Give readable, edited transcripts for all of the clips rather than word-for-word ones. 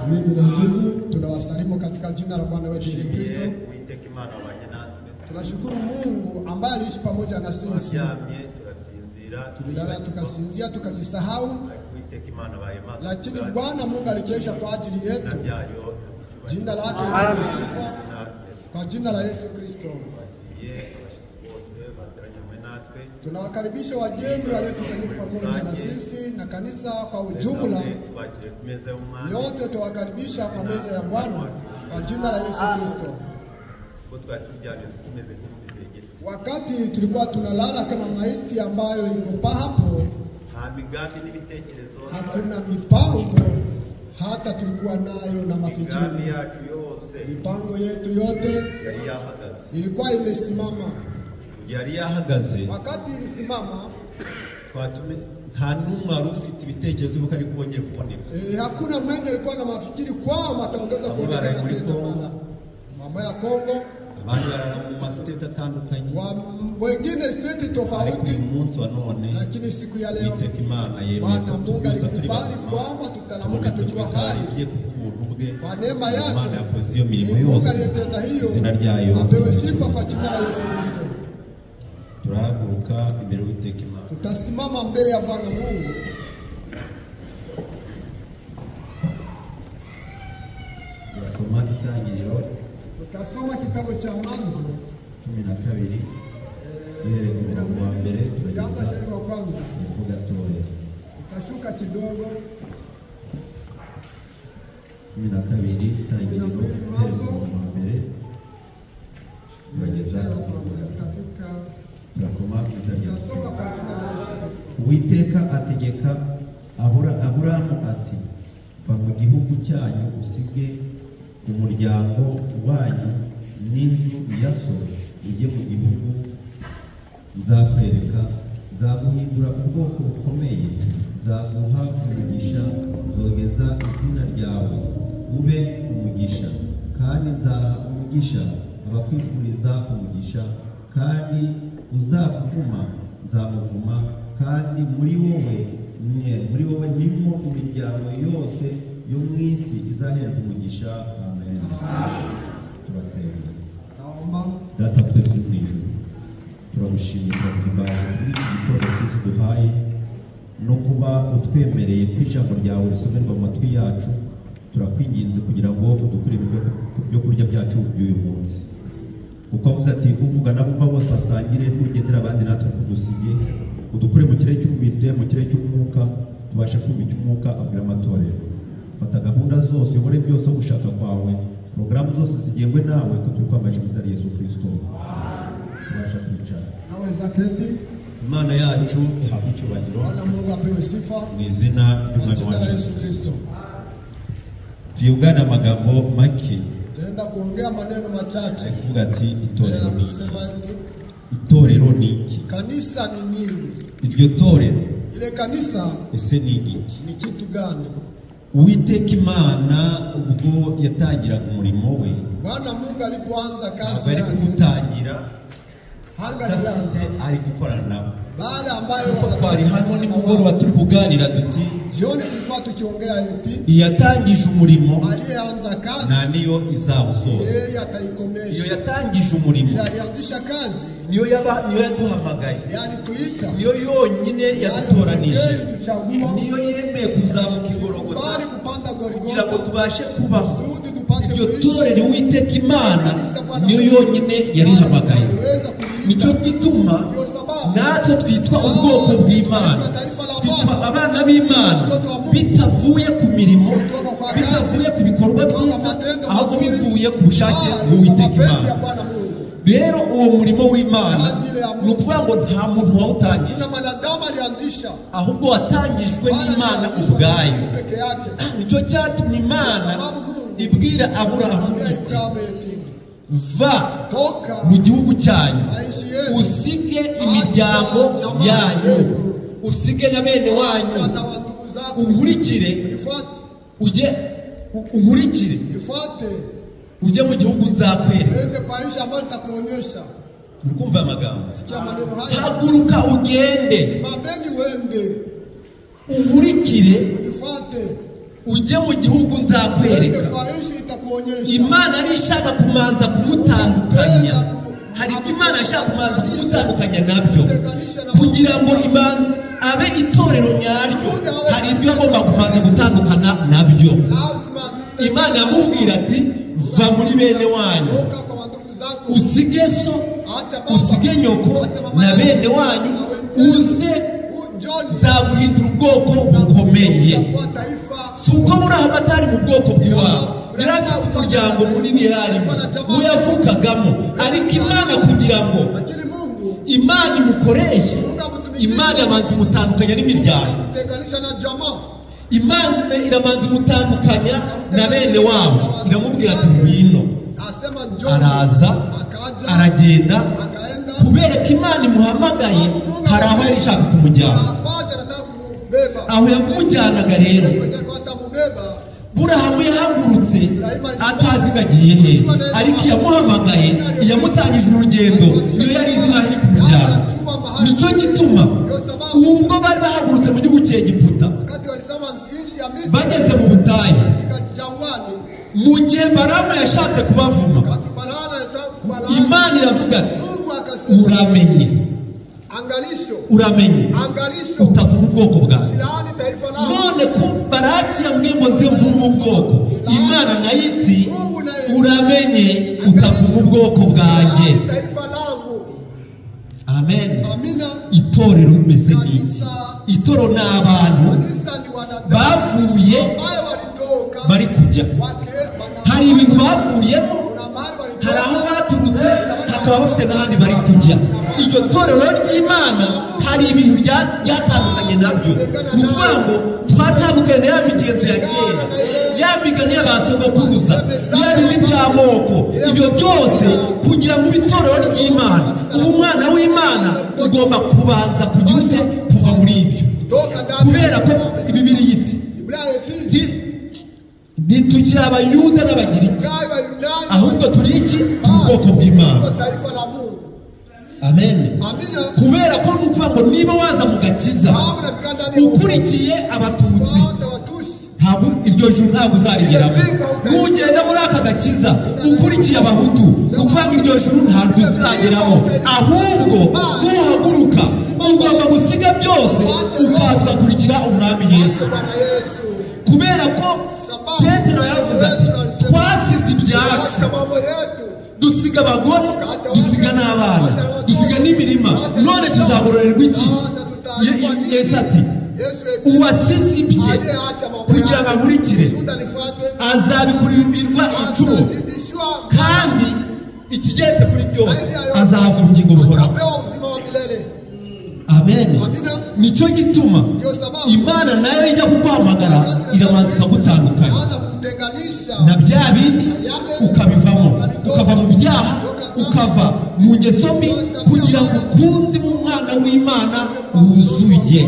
Mimi na ndugu tunawasalimu katika jina la Bwana wetu Yesu Kristo. Tunashukuru Mungu ambaye aliishi pamoja na sisi. Tulilala tukasinzia tukajisahau, lakini Bwana Mungu alikesha kwa ajili yetu. Jina lake lipewe sifa kwa jina la Yesu Kristo. Tunawakaribisha wageni waliokusanyika pamoja na sisi na kanisa kwa ujumla. Nyote tuwakaribisha kwa meza ya Bwana kwa jina la Yesu Kristo. Wakati tulikuwa tunalala kama maiti ambayo iko hapo, hakuna mipango hata tulikuwa nayo na mafikiri. Mipango yetu yote ilikuwa imesimama. Wakati ilisimama, hakuna mwenye alikuwa na mafikiri kwamba ataongeza kuonekana tena. Mara mama ya Kongo, wengine state tofauti, lakini siku ya leo Bwana Mungu alikubali kwamba tutalamuka tukiwa hai kwa neema yake. Mungu aliyetenda hiyo apewe sifa kwa jina la Yesu Kristo. Tutasimama mbele ya Bwana Mungu. Tutasoma kitabu cha Mwanzo 12 tukianza shairi wa kwanza, tutashuka kidogo. 12 itangiriro mbere turasoma kwa jina la Yesu Kristo. Uwiteka ategeka Aburahamu ati va mu gihugu cyanyu usige umuryango wanyu n'inzu ya so ujye mu gihugu nzakwereka, nzaguhindura ubwoko bukomeye, nzaguha umugisha, nzogeza izina ryawe ube umugisha, kandi nzaha umugisha abakwifuriza umugisha, kandi uzakuvuma nzamuvuma, kandi muri wowe nimo imiryango yose yo mu isi izaherwa umugisha. Amen. Turasenga. Data twese mu ijuru, turagushimiye, turaguhimbaza kuri iki gitondo cyiza uduhaye no kuba utwemereye ko ijambo ryawe risomerwa mu matwi yacu. Turakwinginze kugira ngo udukure ibyo kurya byacu by'uyu munsi, kuko avuze ati uvuga n'abumva bose basangire, n'ugendera abandi natwe kudusige, udukure mu kirere cy'umubiri mu kirere cy'umwuka, tubashe kumva icy'umwuka abwira amatorero. Fata gahunda zose, uyobore byose gushaka kwawe, porogaramu zose zigengwe nawe, ko turi kwambaje mu izina rya Yesu Kristo. Tubasha kwicara. Imana yacu ihabwe icyubahiro mu izina ry'Umwami wacu Yesu Kristo. Tuyugana amagambo make, tenda kuongea maneno machache. Kuvuga ati itorero ni iki? Itorero ni iki? Kanisa ni nini? Iryo torero, ile kanisa ese ni iki? Ni kitu gani? Uwiteka Imana ubwo yatangiraga umurimo we, Bwana Mungu alipoanza kazi yake, ari kuwutangira hangalianza ari gukorana nabo. Bale ambayo twari hano nimugoroba turi kuganira duti, jioni tulikuwa tukiongea eti iyatangije umurimo aliyeanza kazi na niyo izawusoza, yeye ataikomesha. Iyo yatangije umurimo, alianzisha kazi, niyo yaduhamagaye, alituita, niyo yonyine yadutoranije, niyo yemeye kuzamuka igorogota kugira ngo tubashe kubaho. Iryo torero Uwiteka Imana niyo yonyine yarihamagaye. Nicyo gituma natwe twitwa ubwoko bw'Imana, twitwa abana b'Imana, bitavuye ku mirimo, bitavuye ku bikorwa bikorwa byiza, ahubwo bivuye ku bushake bw'Uwiteka Imana. Rero uwo murimo w'Imana ni ukuvuga ngo nta muntu wawutangije, ahubwo watangijwe n'Imana ubwayo. Nicyo cyatumye Imana ibwira Aburahamu iti va mu gihugu cyanyu, usige imiryango yanyu, usige na bene wanyu, unkurikire, ujye unkurikire ujye mu gihugu nzakwereka. Muri kumva amagambo? Haguruka ugende, unkurikire, ujye mu gihugu nzakwereka. Imana ari ishaka kumanza kumutandukanya. Hari ibyo Imana ishaka kumanza kumutandukanya nabyo kugira ngo imanza abe itorero nyaryo. Hari ibyo agomba kumanza gutandukana nabyo. Imana yamubwira ati va muri bene wanyu, usige so, usige nyoko na bene wanyu, uze nzaguhindura ubwoko bukomeye. Si uko Aburahamu atari mu bwoko bw'iwabo, yari afite umuryango munini yari arimo, uyavukagamo, ariko Imana kugira ngo Imana imukoreshe, Imana iramanza imutandukanya n'imiryango, Imana iramanza imutandukanya na bene wabo, iramubwira ati ngwino. Araza, aragenda. Kubera ko Imana imuhamagaye, hari aho yari ishaka kumujyana. Aho yamujyanaga rero, Aburahamu yahagurutse atazi ngo agiye he, ariko iyamuhamagaye, iyamutangije urugendo, niyo yari izi n'aho iri kumujyana. Nicyo gituma ubwo bari bahagurutse mu gihugu cya Egiputa, bageze mu butayu, mu gihe Balamu yashatse kubavuma, Imana iravuga ati uramenye, uramenye utavuma ubwoko bwawe. None ko Baraki yambwiye ngo nze mvume ubwoko, Imana nayo iti uramenye utavuma ubwoko bwanjye. Amen. Itorero rimeze nk'iki. Itorero ni abantu bavuye bari kujya. Hari ibintu bavuyemo, hari aho baturutse, hakaba bafite n'ahandi bari kujya. Iryo torero ry'Imana hari ibintu byatandukanye nabyo. Ni ukuvuga ngo twatandukanye na ya migenzo ya kera, ya migani y'abasogokuruza, ya bindi by'amoko, ibyo byose kugira ngo itorero ry'Imana, ubu umwana w'Imana ugomba kubanza kugira ute kuva muri ibyo. Kubera ko Bibiliya iti ntitukiri Abayuda n'Abagiriki, ahubwo turi iki? Turi ubwoko bw'Imana. Amen. Kubera ko ni ukuvuga ngo niba waza mu gakiza ukurikiye Abatutsi, ntabwo iryo juru ntabwo uzarigeramo. Nugenda muri aka gakiza ukurikiye Abahutu, ni ukuvuga ngo iryo juru ntabwo uzageramo. Ahubwo nuhaguruka ugomba gusiga byose ukaza ugakurikira Umwami Yesu. Kubera ko Petero yaravuze ati twasize ibyacu, dusiga abagore, dusiga n'abana, dusiga n'imirima, none tuzagororerwa iki? Yesu ati uwasize ibye kugira ngo ankurikire azabikurirwa inshuro, kandi ikigeretse kuri byose azahabwa ubugingo buhoraho. Amen. Nicyo gituma Imana nayo ijya kuguhamagara iramanza ikagutandukanya na bya bindi, ukabivamo, ukava mu byaha, ukava mu ngeso mbi, kugira ngo ukunde umwana w'Imana wuzuye.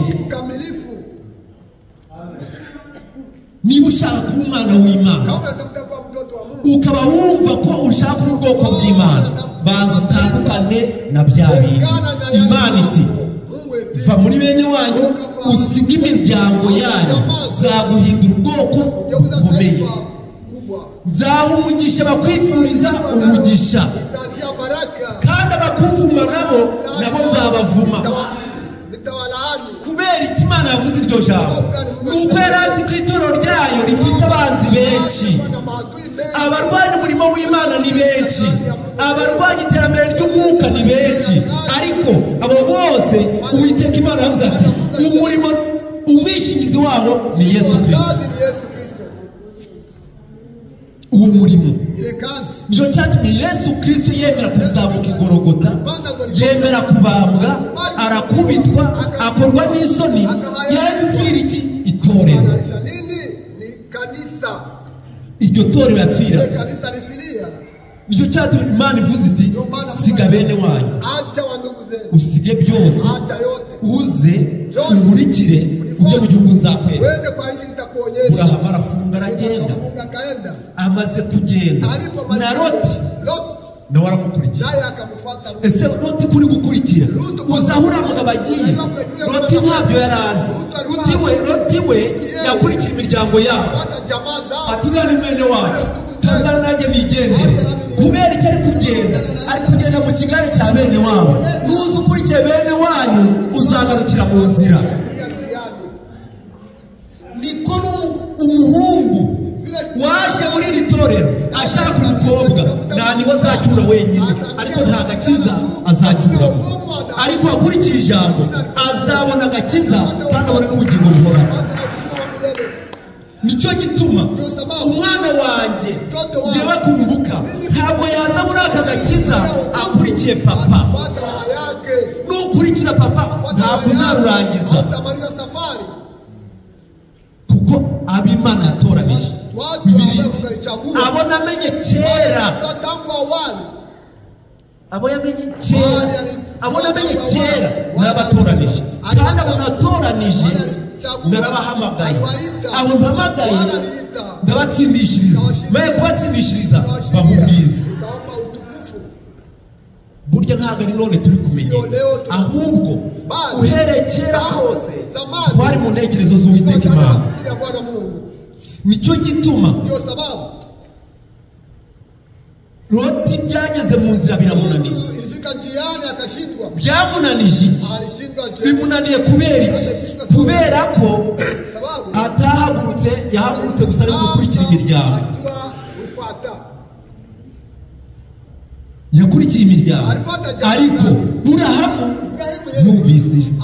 Niba ushaka kuba umwana w'Imana, ukaba wumva ko ushaka kuba ubwoko bw'Imana, banza utandukane na bya bindi. Imana iti va muri bene wanyu, usige imiryango yanyu, nzaguhindura ubwoko bukomeye, nzaha umugisha bakwifuriza umugisha, kandi abakuvuma nabo nzabavuma. Kubera iki Imana yavuze iryo jambo? Ni uko yari azi ko itorero ryayo rifite abanzi benshi. Abarwanya umurimo w'Imana ni benshi, abarwanya iterambere ry'umwuka ni benshi, ariko abo bose Uwiteka Imana yavuze ati umurimo umwishingizi wabo ni Yesu Kristo. Uwo murimo nicyo cyatumye Yesu Kristo yemera kuzamuka i Golgota, yemera kubambwa, arakubitwa, akorwa n'isoni. Yari gupfira iki? Itorero. Iryo torero yapfira. Nicyo cyatumye Imana ivuze iti siga bene wanyu, usige byose, uze unkurikire ujye mu gihugu nzakwereka. Aburahamu arafunga aragenda. Amaze kugenda na Loti nawe aramukurikira. Ese Loti kuri gukurikira uzahura mugabo agiye? Loti ntabyo yari azi. Loti we yakurikiye imiryango yabo, ati uriya ni mwene wacu, tazana nanjye nigendere. Kubera icyo ari kugenda, ari kugenda mu kigare cya bene wabo. Nuza ukurikiye bene wanyu uzagarukira mu nzira. Niko umuhungu waje muri iri torero ashaka umukobwa, nta niwe azacyura wenyine, ariko nta gakiza azacyuramo. Ariko akurikiye ijambo azabona agakiza kandi abone n'ubugingo buhoraho. Nicyo gituma umwana wanjye njyewe kumbuka ntabwo yaza muri aka gakiza akurikiye papa. Nukurikira papa ntabwo uzarurangiza, kuko ab'Imana yatoranije. Abo namenye kera, abo yamenye kera, abo namenye kera n'abatoranije, kandi abo natoranije narabahamagaye, abo mpamagaye ndabatsindishiriza, maye kubatsindishiriza baha ubwiza. Burya ntabwo ari none turi kumenya, ahubwo uhereye kera kose twari mu ntekerezo z'Uwiteka Imana. Nicyo gituma Loti byageze mu nzira biramunaniye. Byamunanije iki? Bimunaniye kubera iki? Kubera ko atahagurutse, yahagurutse gusa ari gukurikira imiryango. Yakurikiye imiryango, ariko Burahamu yumvise ijwi.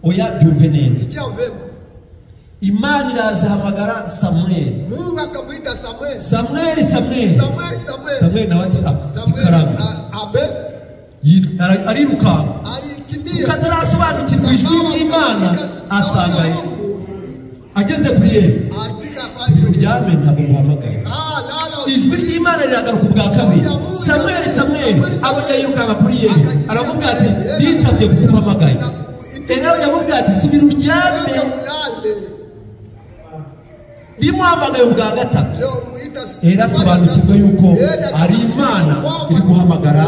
Oya, byumve neza. Imana irazahamagara Samweli. Samweli, Samweli, Samweli nawe ati karame. Arirukanka kuko atarasobanukirwa ijwi ry'Imana. Asanga ageze kuri Eli, uryame ntabwo nguhamagaye. Ijwi ry'Imana riragaruka ubwa kabiri. Samweli, Samweli, abonye yirukanka kuri Eli, aramubwira ati yitabye kuko umpamagaye. Eli yamubwira ati subira uryame. Rimuhamagaye ubwa gatatu. Eli asobanukirwa yuko ari Imana iri guhamagara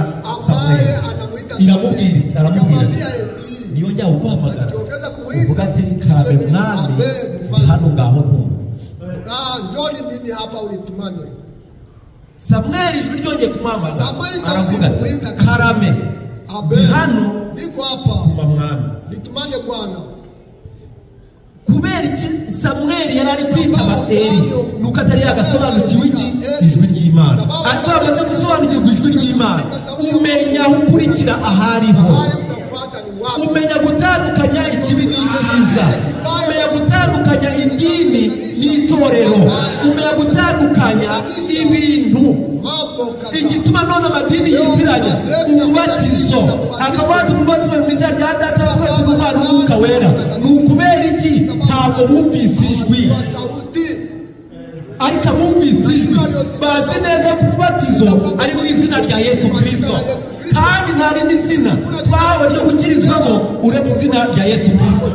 Samweli. Iramubwira, aramubwira niyo njya uguhamagara uvuga ati karabe mwami, hano ngaho ntuma. Samweli ijwi ryongeye kumuhamagara, aravuga ati karame, hano ntuma mwami. Kubera iki Samweli yari ari kwitaba Eli? Nuko atari yagasobanukiwe iki? Ijwi ry'Imana. Ariko yamaze gusobanukirwa ijwi ry'Imana, umenya aho ukurikira ahariho, umenya gutandukanya ikibi n'icyiza, umenya gutandukanya idini n'itorero, umenya gutandukanya ibintu. Igituma none amadini yitiranya umubatizo, akaba umubatizo mu izina rya Data twese n'Umwana n'Umwuka Wera, ni ukubera iki? Ntabwo bumvise ijwi. Ariko abumvise ijwi bazi neza ko umubatizo ari mu izina rya Yesu Kristo, kandi nta rindi zina twahawe ryo gukirizwamo uretse izina rya Yesu Kristo.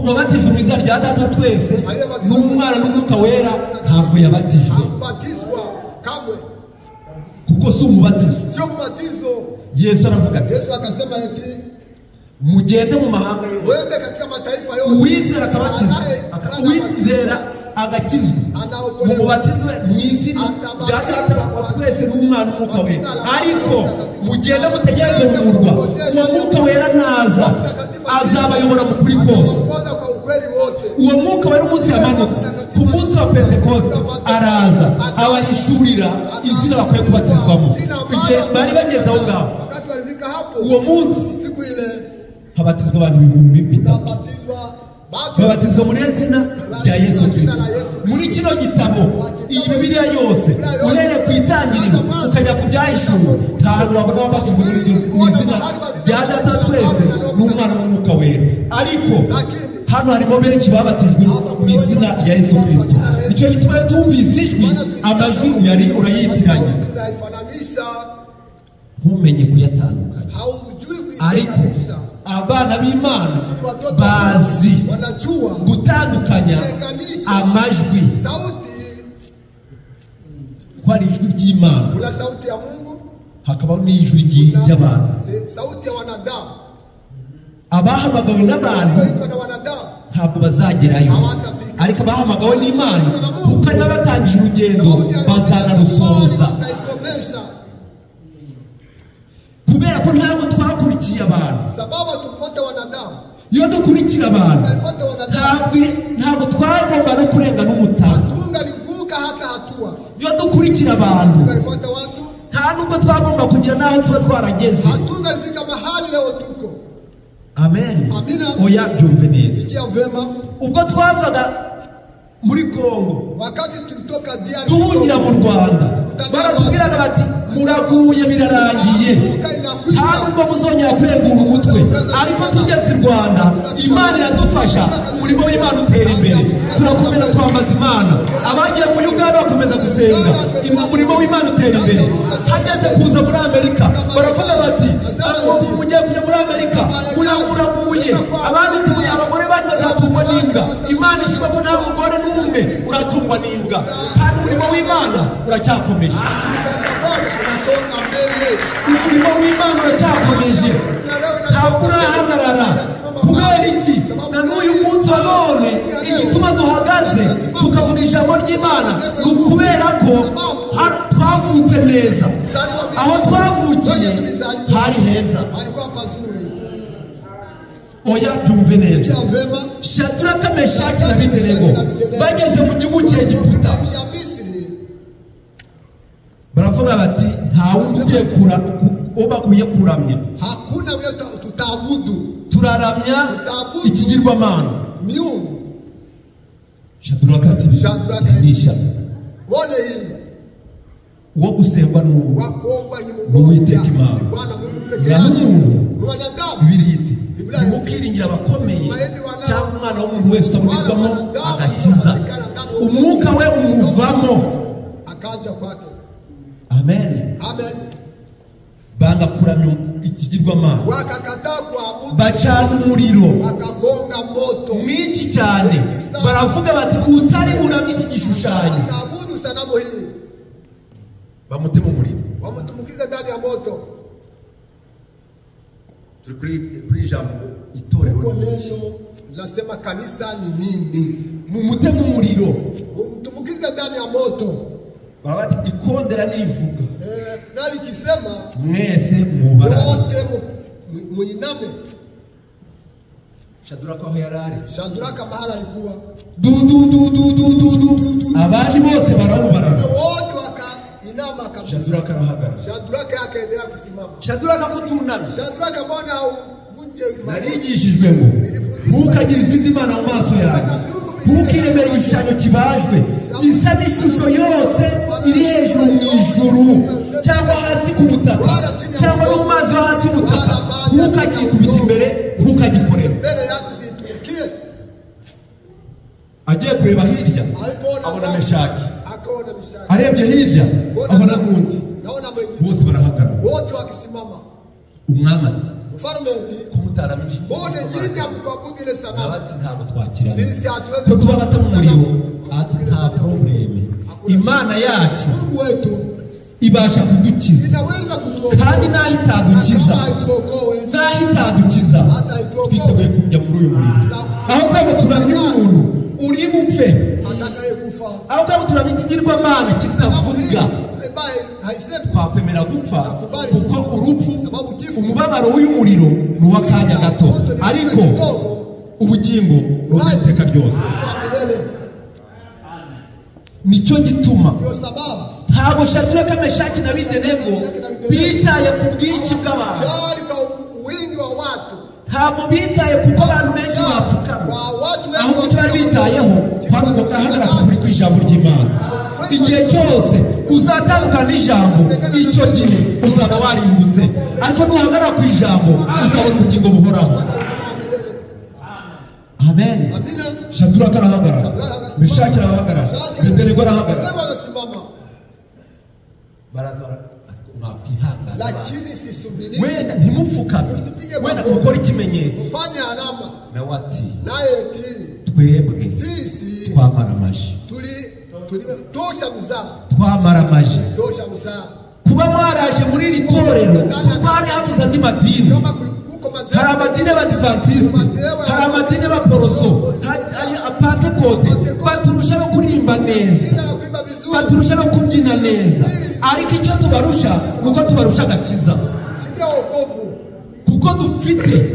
Wabatijwe mu izina rya Data twese n'Umwana n'Umwuka Wera ntabwo yabatijwe, kuko si umubatizo. Yesu aravuga ati mugende mu mahanga yose, uwizera akabatizwa, uwizera agakizwa, mumubatizwe mu izina rya Data wa twese n'Umwana n'Umwuka Wera. Ariko mugende mutegereze mu murwa, uwo Mwuka Wera naza azabayobora mu kuri kose. Uwo Mwuka Wera umunsi yamanutse ku munsi wa Pentekoste araza abahishurira izina bakwiye kubatizwamo. Igihe bari bageze aho ngaho, uwo munsi habatizwa abantu 3000. Babatizwa muri izina rya Yesu Kristo. Muri kino gitabo, iyi Bibiliya yose, uhereye ku itangiriro ukajya ku byahishuwe, nta hantu wabona wabatijwe mu izina rya Data twese n'Umwana n'Umwuka Wera. Ariko hano harimo benshi babatijwe mu izina rya Yesu Kristo. Nicyo gituma tumvise ijwi, amajwi urayitiranya, ntumenye kuyatandukanya. Ariko abana b'Imana bazi gutandukanya amajwi, ko ari ijwi ry'Imana, hakabaho n'ijwi ry'abantu. Abahamagawe n'abantu ntabwo bazagerayo, ariko abahamagawe n'Imana kuko aribo batangije urugendo bazanarusoza. Kubera ko ntabwo twakurikiye abantu. Iyo dukurikira abantu ntabwo twagomba no kurenga n'umutaka. Iyo dukurikira abantu nta nubwo twagomba kugira n'aho tuba twarageze. Amen. Oya, byumve neza. Ubwo twavaga muri Kongo tuhungira mu Rwanda, baratubwiraga bati muraguye birarangiye, nta nubwo muzongera kwegura umutwe. Ariko tugeze i Rwanda, Imana iradufasha, umurimo w'Imana utera imbere, turakomeza twambaza Imana. Abagiye muri Uganda bakomeza gusenga, umurimo w'Imana utera imbere. Hageze kuza muri Amerika baravuga bati mugiye kujya muri Amerika muraguye, abandi tuye abagore banyu bazatungwa n'imbwa. Imana ishima ko nta mugore n'umwe uratungwa n'imbwa, kandi umurimo w'Imana uracyakomeje. Umurimo w'Imana uracyakomeje, ntabwo urahagarara. Kubera iki? Na n'uyu munsi wa none igituma duhagaze tukavuga ijambo ry'Imana ni ukubera ko twavutse neza. Aho twavukiye hari heza. Oya, byumve neza. Shadraka, Meshaki na Abedenego bageze mu gihugu cya Egiputa, baravuga bati nta wundi ugiye bakwiye kuramya, turaramya ikigirwamana. Shadraka ati uwo gusengwa ni Uwiteka Imana, naho umuntu, Bibiliya iti ntukiringire abakomeye cyangwa umwana w'umuntu wese utabonerwamo agakiza, umwuka we umuvamo. Amen. Banga kuramya ikigirwamana, bacana umuriro mwinshi cyane, baravuga bati utari buramye iki gishushanyo bamutema umuriro, wamutumbukiza ndani ya moto. Turi kuri ijambo itorero nasema kanisa ni nini? Mumutema umuriro, mtumbukiza ndani ya moto. Barabati ikondera nirivuga, nari kisema mwese mubarane, wote muiname. Shadraka aho yarari, Shadraka mahali alikuwa, du du du du du du du, abandi bose barawubarana, wote wakainama kabisa. Shadraka arahagarara, Shadraka akaendelea kusimama. Shadraka kutunamye, Shadraka mbona uvunje? Narigishijwe ngo ntukagire izindi mana mu maso yawe, ntukiremere igishushanyo kibajwe gisa n'ishusho yose iri hejuru mu ijuru cyangwa hasi ku butaka cyangwa no mu mazi yo hasi y'ubutaka, ntukakikubita imbere, ntukagikorera. Agiye kureba hirya abona Meshaki, arebye hirya abona n'undi, bose barahagarara. Umwami ati ko mutaramije ati ntabwo twakirana, ko tuba bata mu muriro, ati nta probleme, Imana yacu ibasha kudukiza, kandi naho itadukiza, naho itadukiza twiteguye kujya muri uyu muriro. Aho ngaho turamya umuntu uri bupfe, aho ngaho turamya ikigirwamana kitavuga, twakwemera gupfa, kuko urupfu, umubabaro w'uyu muriro ni uw'akanya gato, ariko ubugingo ni ubw'iteka ryose. Nicyo gituma ntabwo Shadraka, Meshaki na Abedenego bitaye ku bwinshi bw'abantu, ntabwo bitaye kuko abantu benshi bapfukama, Urahagarara kuri ku ijambo ry'Imana. Igihe cyose uzatandukana n'ijambo, icyo gihe uzaba warimbutse. Ariko nuhagarara ku ijambo, uzabona ubugingo buhoraho. Amen. Shadraka arahagarara, Meshaki arahagarara, Abednego arahagarara. Baraza mwakwihangana, wenda ntimupfukame, wenda mukore ikimenyetso. Nawe ati twebwe twamaramaje, twamaramaje. Kuba mwaraje muri iri torero, kuko hari habuze andi madini. Hari amadini y'Abadivantisite, hari amadini y'Abaporoso, hari Apantekote. Baturusha no kuririmba neza, baturusha no kubyina neza, ariko icyo tubarusha ni uko tubarusha agakiza, kuko dufite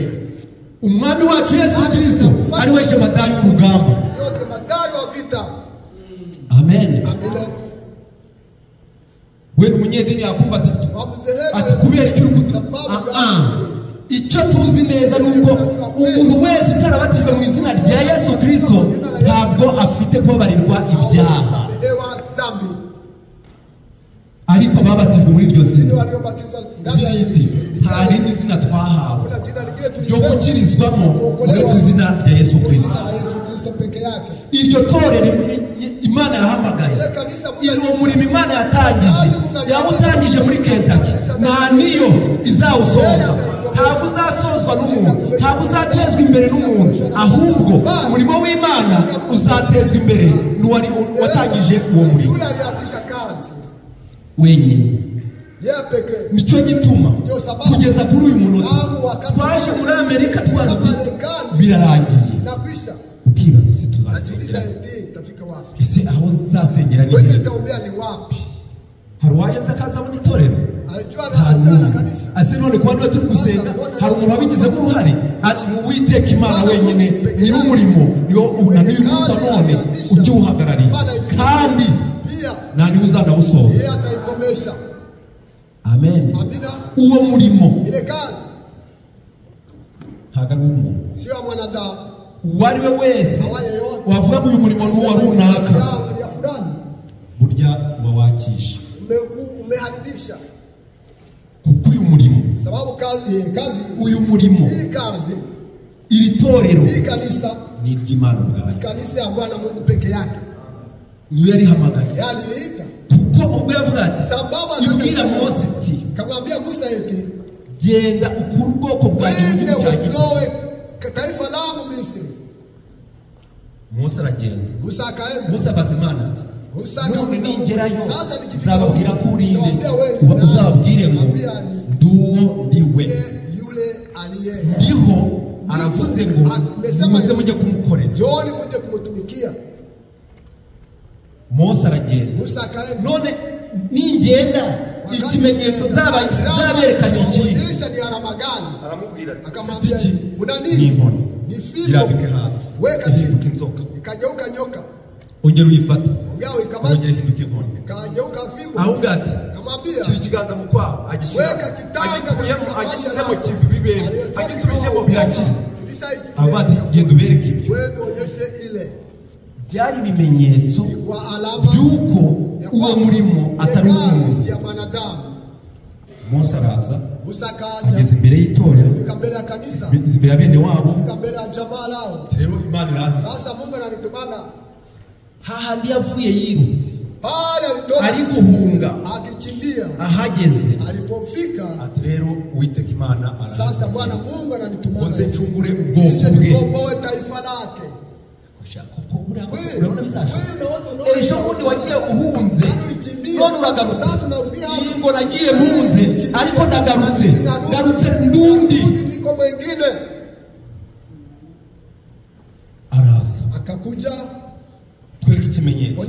umwami wacu Yesu Kristo ari we jemadari w'urugamba. Amen. Wenda umunyedini yakumva ati kubera icyo uri kuvuga. Icyo tuzi neza ni uko umuntu wese utarabatijwe mu izina rya Yesu Kristo ntabwo afite kubabarirwa ibyaha, ariko babatijwe muri iryo zina. Nta rindi zina twahawe ryo gukirizwamo uretse izina rya Yesu Kristo. Iryo torero Imana yahamagaye, uwo murimo Imana yatangije, yawutangije muri Kentucky, nta niyo izawusoza. Ntabwo uzasozwa n'umuntu, ntabwo uzatezwa imbere n'umuntu, ahubwo umurimo w'Imana uzatezwa imbere n'uwari watangije uwo murimo wenyine. Nicyo gituma kugeza kuri uyu munota twaje muri Amerika tuti birarangiye. Ukibaza se tuzasengera ese aho nzasengera ni hehe? Hari uwaje se akazabona itorero? Ase none kuba niwe turi gusenga, hari umuntu wabigizemo uruhare? Ni Uwiteka Imana wenyine nyir'umurimo, niwe na n'uyu munsi none ukiwuhagarariye, kandi nta niwe uzanawusoza. Amen. Uwo murimo ntabwo ari uw'umuntu. Uwo ari we wese wavuga ngo uyu murimo ni uwa runaka, burya uba wakishe, kuko uyu murimo, uyu murimo, iri torero ni iry'Imana ubwayo, niyo yarihamagaye. Kuko ubwo yavuga ati, ibwira Mose iti genda ukure ubwoko bwanjye mu gihugu cya Egiputa. Mose aragenda. Mose abaza Imana ati none ningerayo nzababwira ko uri nde? Uzababwire ngo ndi uwo ndi we. Ndiho aravuze ngo muze mujye kumukorera. Mose aragenda. None ningenda ikimenyetso nzaberekana iki? Aramubwira ati ni inkoni, irambike hasi, ihinduka inzoka, ongera uyifate, ongera ihinduka inkoni. Ahubwo ati shyira ikiganza mu kwaha, agishyira, agikuyemo, agishyizemo kiva ibibembe, agisubijemo birakira. Avuga ati genda ubereke ibyo. Byari ibimenyetso by'uko uwo murimo atari uw'umuntu. Mose araza ageze imbere y'itorero, imbere ya bene wabo. Rero Imana iranze hahandi yavuye yirutse ari guhunga, ahageze ati rero Uwiteka Imana ngo nze ncungure ubwoko bwe. Urabona bizashoboka? Ejo bundi wagiye uhunze, none uragarutse. Iyi ngo nagiye mpunze, ariko ndagarutse, ngarutse ndundi. Araza twereke ikimenyetso,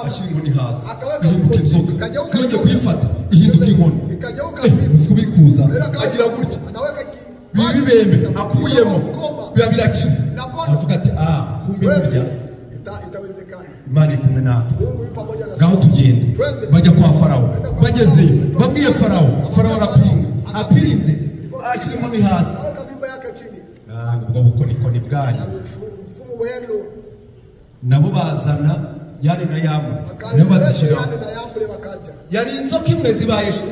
ashyira inkoni hasi, ihinduka inzoka, yongeye kuyifata ihinduka inkoni. Uzi ko biri kuza, agira gutya bibembe akuyemo biba birakize. Aravuga ati kumbe burya Imana iri kumwe natwe, ngaho tugende. Bajya kwa Farawo, bagezeyo babwiye Farawo, Farawo arapinga, apinze ashyira inkoni hasi. Ubwo bukonikoni bwanyu Nabo bazana Yane na Yambure, nabo bazishyiraho. Yari inzoka imwe zibaye eshatu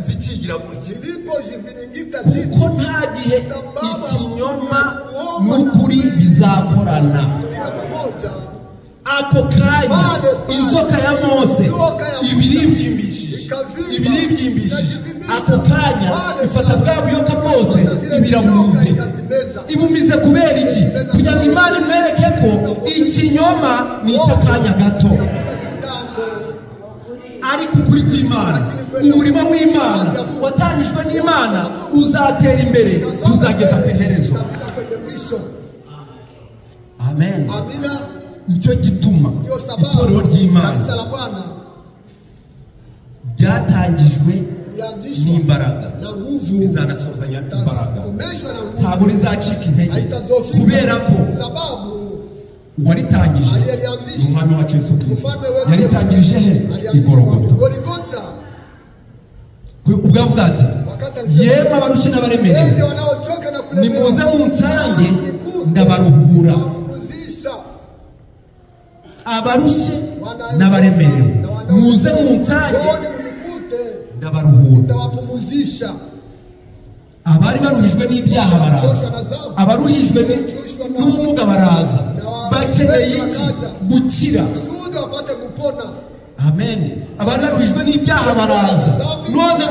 zikigira kuko nta gihe ikinyoma n'ukuri bizakorana. Ako kanya inzoka ya Mose ibiribyimbishije, ako kanya ifata bwa buyoka bwose ibirabumize. Ibumize kubera iki? Kugira ngo Imana imwereke ko ikinyoma ni icy'akanya gato, ariko ukuri kw'Imana, umurimo w'Imana watangijwe n'Imana uzatera imbere tuzageza ku iherezo. Amen. Nicyo gituma itorero ry'Imana ryatangijwe n'imbaraga, rizanasozanya imbaraga, ntabwo rizacika intege, kubera ko uwaritangije ni umwami wacu Yesu Kristo. Yaritangirije he? I Golgota. Ubwo avuga ati yemwe abarushye n'abaremerewe, nimuze munsange ndabaruhura. Abarushye n'abaremerewe muze munsange ndabaruhura. Abari baruhijwe n'ibyaha baraza, abaruhijwe n'ubumuga baraza, bakeneye iki? Gukira. Amen. Abari baruhijwe n'ibyaha baraza, none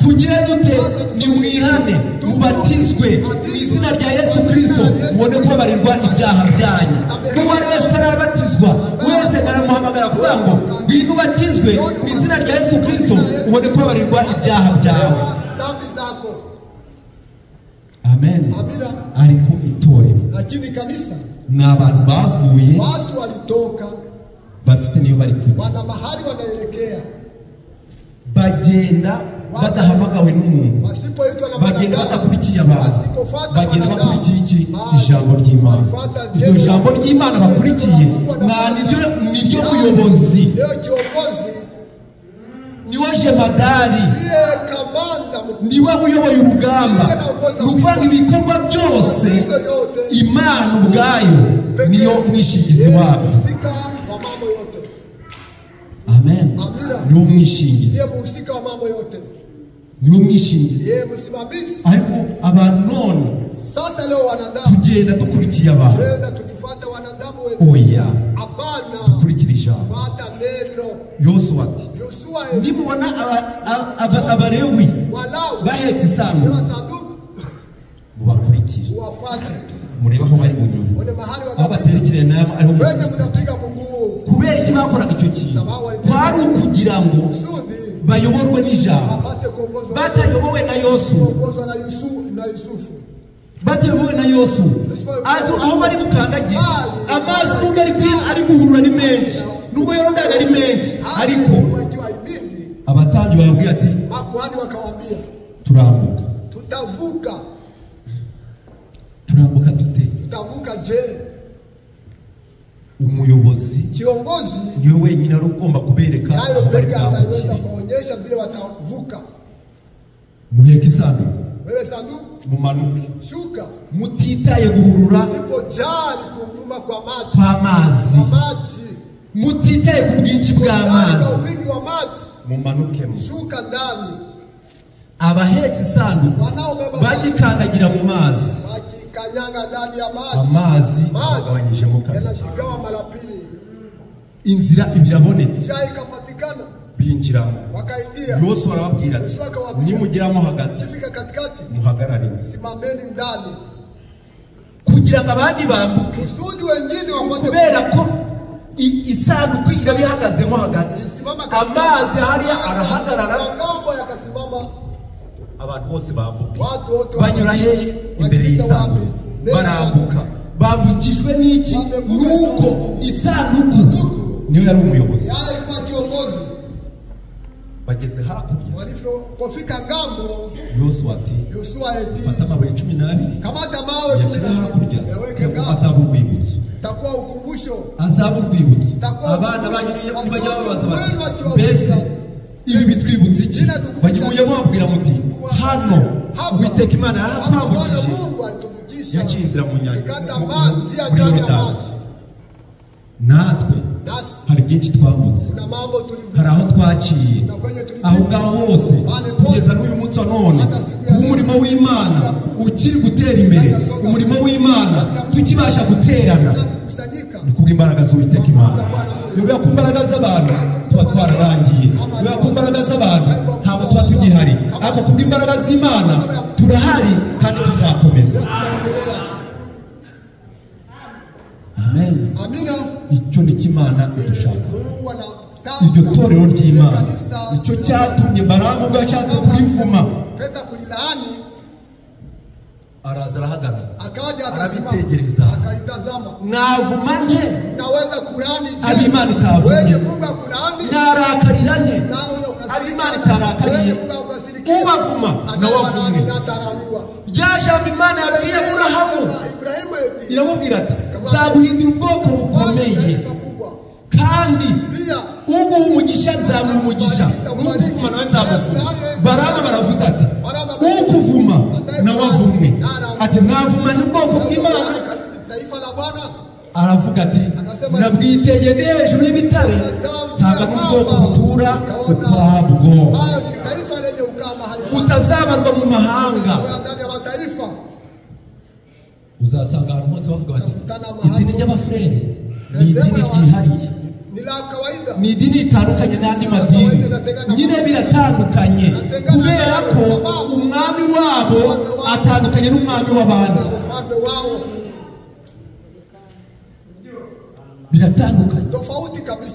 tugire dute? Nimwihane mubatizwe mu izina rya Yesu Kristo mubone kubabarirwa ibyaha byanyu. N'uwari wese utarabatizwa wese naramuhamagara kuvuga ngo ngwino ubatizwe mu izina rya Yesu Kristo ubone kubabarirwa ibyaha byawe. Amen. Ariko itorero ni abantu bavuye bafite niyo bari kujya, bagenda badahamagawe n'umuntu, bagenda badakurikiye abantu, bagenda bakurikiye iki? Ijambo ry'Imana. Iryo jambo ry'Imana bakurikiye niryo muyobozi, niwe jemadari, niwe uyoboye urugamba. Ni ukuvuga ngo ibikorwa byose Imana ubwayo niyo mwishingizi wabyo. Amen. Niwe mwishingizi, niwe mwishingizi. Ariko abantu none tugenda dukurikiye abantu. Oya, dukurikira ijambo. Yosuwa ati nimubona Abalewi bahetse isanduku mubakurikire, murebe aho bari bunyure, aho baterekereye nawe ariho. Kubera iki bakoraga icyo kintu? Kwari ukugira ngo bayoborwe n'ijambo. Batayobowe na Yosuwa, batayobowe na Yosuwa, aho bari bukandagira amazi nubwo ari guhurura ari menshi, nubwo Yorodani ari menshi, ariko abatambyi bababwira ati turambuka. Turambuka dute? Umuyobozi niwe wenyine ari ugomba kubereka aho bari bwambukire. Muheke isanduku, mumanuke, mutitaye guhurura kw'amazi, mutitaye ku bwinshi bw'amazi, mumanukemo. Abahetse isanduku bagikandagira mu mazi, amazi agabanyijemo kabiri, inzira ibirabonetse, binjiramo. Yosuwa arababwira ati nimugeramo hagati muhagarare, kugira ngo abandi bambuke, kubera ko isanduku irabihagazemo hagati, amazi hariya arahagarara, abantu bose bambuka. Banyura hehe? Imbere y'isanduku barambuka. Bambukijwe n'iki? Nuko isanduku niyo yari umuyobozi. Bageze hakurya, Yosuwa ati fata amabuye 12 uyashyire hakurya, azaba urwibutso, azaba urwibutso. Abana banyu nibajya babaza bati mbese ibi bitwibutsa iki? Bagikuyemo babwira muti hano Uwiteka Imana yaratwambukije Yaciye inzira mu nyanja, muri Yorodani. Natwe hari byinshi twambutse, hari aho twaciye, aho ngaho hose kugeza n'uyu munsi wa none. Umurimo w'Imana ukiri gutera imbere, umurimo w'Imana tukibasha guterana, ni kubw'imbaraga z'Uwiteka Imana. Iyo ku mbaraga z'abantu tuba twararangiye, iyo ku mbaraga z'abantu ntabwo tuba tugihari, ariko kubw'imbaraga z'Imana turahari kandi tuzakomeza. Amen. Icyo ni Imana idushaka, iryo torero ry'Imana. Icyo cyatumye Balamu ubwo yashatse kurivuma, araza arahagarara, arabitegereza. Navuma nte ab'Imana itavumye? Narakarira nte ab'Imana itarakariye? Ubavuma nawe avumwe. Rya jambo Imana yabwiye Aburahamu, iramubwira ati nzaguhindura ubwoko bukomeye, kandi uguha umugisha nzamuha umugisha, n'ukuvuma nawe nzamuvuma. Balamu baravuze ati ukuvuma nawe avumwe. Ati navuma n'ubwoko bw'Imana? Aravuga ati nabwitegeye ndi hejuru y'ibitare, nsanga n'ubwoko butura ukwabwo, butazabarwa mu mahanga. Uzasanga ahantu hose bavuga bati idini ry'abafurere ni idini ryihariye, ni idini ritandukanye n'andi madini. Nyine biratandukanye kubera ko umwami wabo atandukanye n'umwami w'abandi. Biratandukanye,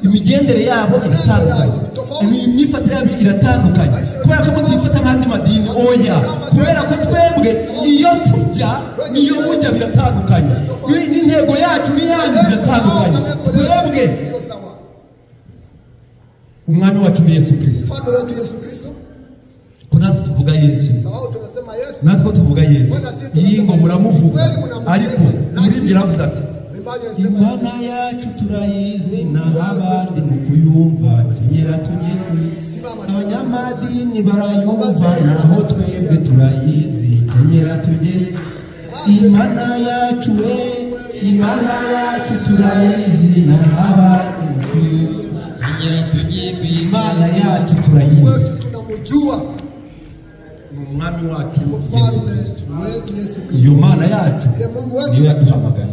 imigendere yabo iratandukanye, imyifatire yabo iratandukanye, kubera ko mutifata nk'andi madini. Oya, kubera ko twebwe iyo tujya niyo mujya biratandukanye, n'intego yacu n'iyanyu biratandukanye. Twebwe umwami wacu ni Yesu Kristo. Ko natwe tuvuga Yesu, natwe tuvuga Yesu, iyi ngo muramuvuga, ariko muri biravuze ati Imana yacu turayizi, naho abandi ni ukuyumva. Kenyera tujye kuri abanyamadini barayumva, naho twebwe turayizi. Kenyera tujye Imana yacu we, Imana yacu turayizi, naho abandi ni ukuyumva. Kenyera tujye ku Imana yacu turayizi, ni umwami wacu Yesu Kristo. Iyo Mana yacu niyo yaduhamagaye,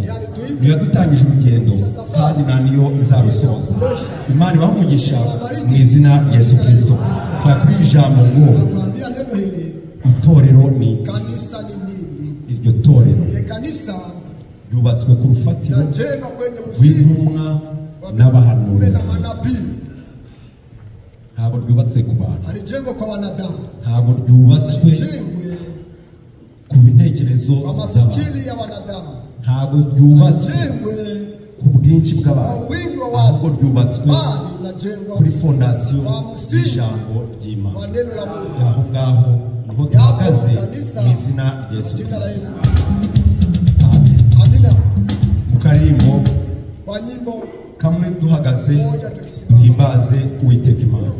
niyo yadutangije urugendo, kandi nta niyo izarusoza. Imana ibahe umugisha mu izina rya Yesu Kristo. Twakuri ijambo ngo itorero ni iryo torero ryubatswe ku rufatiro rw'intumwa n'abahanuzi. Ntabwo ryubatse ku bantu, ntabwo ryubatswe ku bitekerezo by'abantu, ntabwo ryubatswe ku bwinshi bw'abantu, ahubwo ryubatswe kuri fondasiyo y'ijambo ry'Imana. Aho ngaho niho duhagaze mu izina rya Yesu Kristo. Amen. Mu karirimbo kamwe duhagaze duhimbaze Uwiteka Imana.